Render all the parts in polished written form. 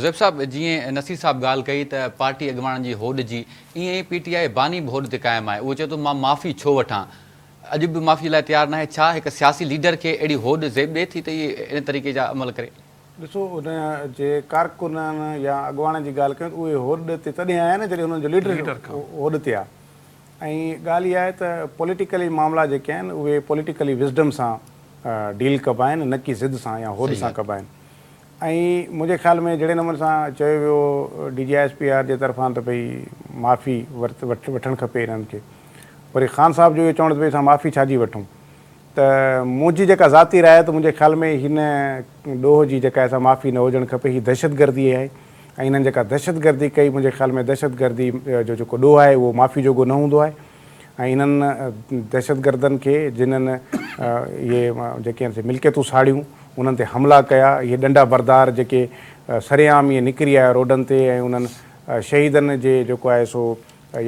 زيب صاحب جيئن نصير صاحب ڳالهه ڪئي ته پارٽي اڳواڻن جي هوڏ جي ايئن ئي پي ٽي آء باني به هوڏ تي قائم آهي اهو چئي ٿو مان معافي ڇو وٺان اڄ به معافي لاء تيار ناهي ڇا هڪ سياسي ليڊر کي اهڙي هوڏ زيب ڏئي ٿي ته اهي ان طريقي جا عمل ڪري. ڏسو ان جي ڪارڪنن يا اڳواڻن جي ڳالهه ڪيون ته اهي هوڏ تي تڏهن آيا نه جڏهن انهن جو ليڊر هوڏ تي آ ۽ ڳالهه اها آهي ته پوليٽيڪلي معاملا جيڪي آهن اهي پوليٽيڪلي وزڊم سان ڊيل ڪبا آهن نه ڪي ضد سان يا هوڏ سان ڪبا آهن. ۽ منهنجي خيال ۾ جهڙي نموني سان چيو ويو D G I S P R جي طرفان ته ڀئي معافي وٺڻ کپي انهن کي وري خان صاحب جو اهو چوڻ ته ڀئي اسان معافي ڇا جي وٺون ته منهنجي جيڪا ذاتي راء آهي ته منهنجي خيال ۾ هن ڏوهه جي جيڪا آهي سا معافي نه هجڻ کپي هي دهشتگردي آهي ۽ انهن جيڪا دهشتگردي ڪئي منهنجي خيال ۾ دهشتگردي جو جيڪو ڏوهه آهي اهو معافي جوڳو نه هوندو آهي ۽ انهن دهشتگردن کي جنھن اهي جيڪي آهن سي ملڪيتون ساڙيون، انهن تي حملا ڪيا، اهي ڏنڊا بردار جيڪي سرعام ائين نڪري آيا روڊن تي ۽ انهن شهيدن جي جيڪو آهي سو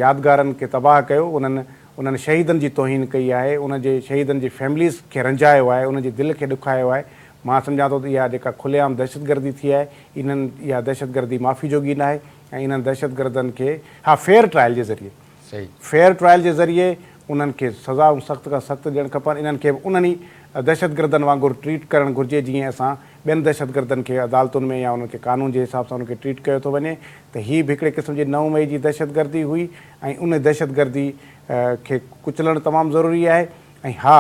يادگارن کي تباهه ڪيو، انهن انهن شهيدن جي توهين ڪئي آهي، انهن جي شهيدن جي فيمليز کي رنجايو آهي، انهن جي دل کي ڏکايو آهي، مان سمجهان ٿو ته اها جيڪا کلي عام دهشتگردي ٿي آهي، انهن اها دهشتگردي معافي جوڳي ناهي ۽ انهن دهشتگردن کي ها فيئر ٽرائل جي ذريعي. فيئر ٽرائل جي ذريعي انهن کي سزائون سخت کان سخت ڏيڻ کپن، انهن کي به انهن ئي دهشتگردن وانگر ٽريٽ ڪرڻ گهرجي جيئن اسان ٻين دهشتگردن کي عدالتن ۾ يا انهن کي قانون جي حساب سان انهن کي ٽريٽ ڪيو ٿو وڃي ته هي به هڪڙي قسم جي نو مئي جي دهشتگردي هئي ۽ ان دهشتگردي کي ڪچلڻ تمام ضروري آهي ۽ ها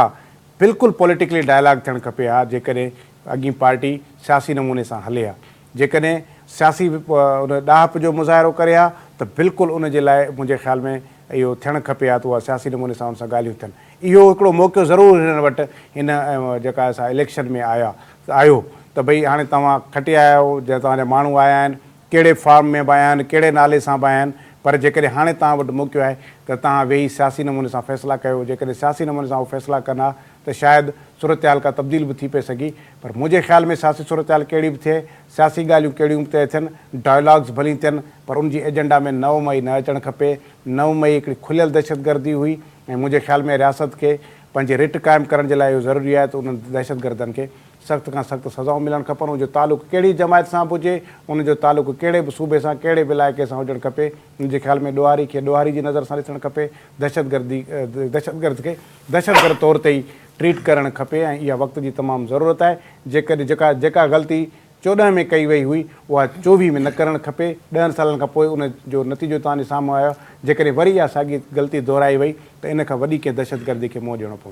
بلڪل پوليٽيڪلي ڊائلاگ ٿيڻ کپي ها جيڪڏهن اڳين پارٽي سياسي نموني سان هلي ها جيڪڏهن سياسي ان ڏاهپ جو مظاهرو ڪري ها ته بلڪل ان جي لاء منهنجي خيال ۾ اهو ٿيڻ کپي ها ته اها سياسي نموني سان ان سان ڳالهيون ٿين اهو هڪڙو موقعو ضرور هنن وٽ هن جيڪا سا اليڪشن ۾ آيا آيو ته ڀئي هاڻي توهان کٽي آيا آهيو جا توهان جا ماڻهو آيا آهن ڪهڙي فارم ۾ به آيا آهن ڪهڙي نالي سان به آيا آهن پر جيڪڏهن هاڻي توهان وٽ موقعو آهي ته توهان ويهي سياسي نموني سان فيصلا ڪيو جيڪڏهن سياسي نموني سان اهو فيصلا ڪن ها ته شايد صورتحال ڪا تبديل به ٿي پئي سگهي پر منهنجي خيال ۾ سياسي صورتحال ڪهڙي به ٿئي، سياسي ڳالهيون ڪهڙيون به طئي ٿين، ڊائلاگز ڀلي ٿين پر ان جي ايجنڊا ۾ نو مئي نه اچڻ کپي، نو مئي هڪڙي کليل دهشتگردي هئي ۽ منهنجي خيال ۾ رياست کي پنهنجي رٽ قائم ڪرڻ جي لاء اهو ضروري آهي ته انهن دهشتگردن کي سخت کان سخت سزائون ملڻ کپن، ان جو تعلق ڪهڙي جماعت سان به هجي، ان جو تعلق ڪهڙي به صوبي سان ڪهڙي به علائقي سان هجڻ کپي، منهنجي خيال ۾ ڏوهاري کي ڏوهاري جي نظر سان ڏسڻ کپي، دهشتگردي دهشتگرد کي دهشتگرد طور تي ئي ٽريٽ ڪرڻ کپي ۽ اها وقت جي تمام ضرورت آهي، جيڪڏهن جيڪا جيڪا غلطي 14 ۾ ڪئي وئي هئي اها 24 ۾ نه ڪرڻ کپي، ڏهن سالن کان پوء ان جو نتيجو توهان جي سامهون آيو آهي، جيڪڏهن وري اها ساڳي غلطي دهرائي وئي ته ان کان وڏي ڪنهن دهشتگردي کي منهن ڏيڻو پوندو.